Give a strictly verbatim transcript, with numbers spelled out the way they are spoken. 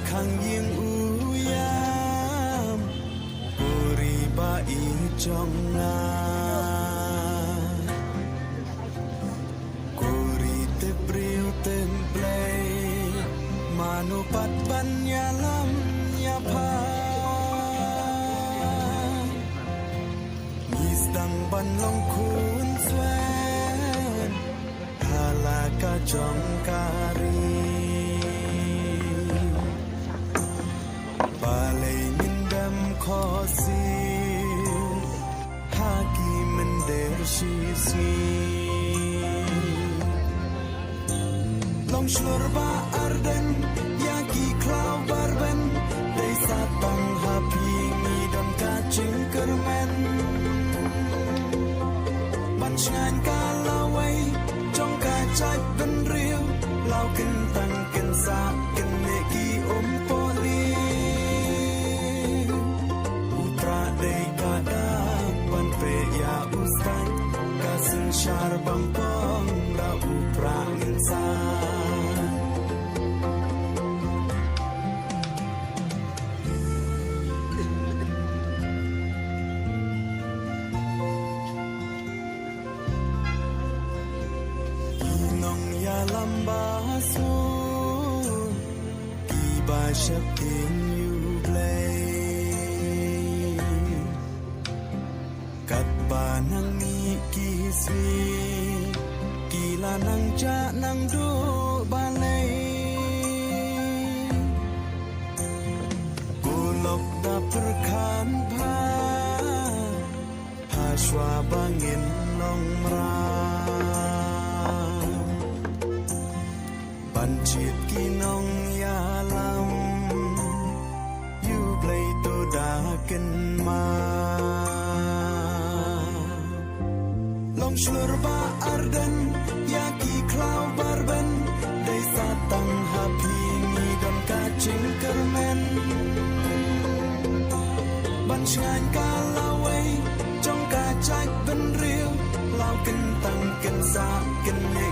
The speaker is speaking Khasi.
Khang ïing u ïam, ko ri ba i jong nga. Ko ri tip briew tip Blei, mano pat ban ïalam ïapha. Ngi sdang ban long khun swen ha la ka jong ka ri. Balei ngin dem khohsiew ha ki mynder shisngi? Long shlur ba arden ïa ki khlaw barben, dei sa tang ha phi ngi don ka jingkyrmen. Ban shngaiñ ka lawei jong ka jaitbynriew, law kyntang kynsah kynne ki um pohliew. U Prah dei ka dak ban peit ïa u stait, ka synshar bam pong da U Prah ngin sah. Ki nongïalam ba suk, kiba sheptieng ïa U Blei. Katba nang mih ki sngi, ki la nang jah nang duh balei. Ko lok da pyrkhat bha ha shuwa ba ngin long mraw. Ban jied ki nongïalam, ïa U Blei to da kynmaw. Long shlur ba arden ïa ki khlaw barben, dei sa tang ha phi ngi don ka jingkyrmen. Ban shngaiñ ka lawei jong ka jaitbynriew, law kyntang kynsah kynne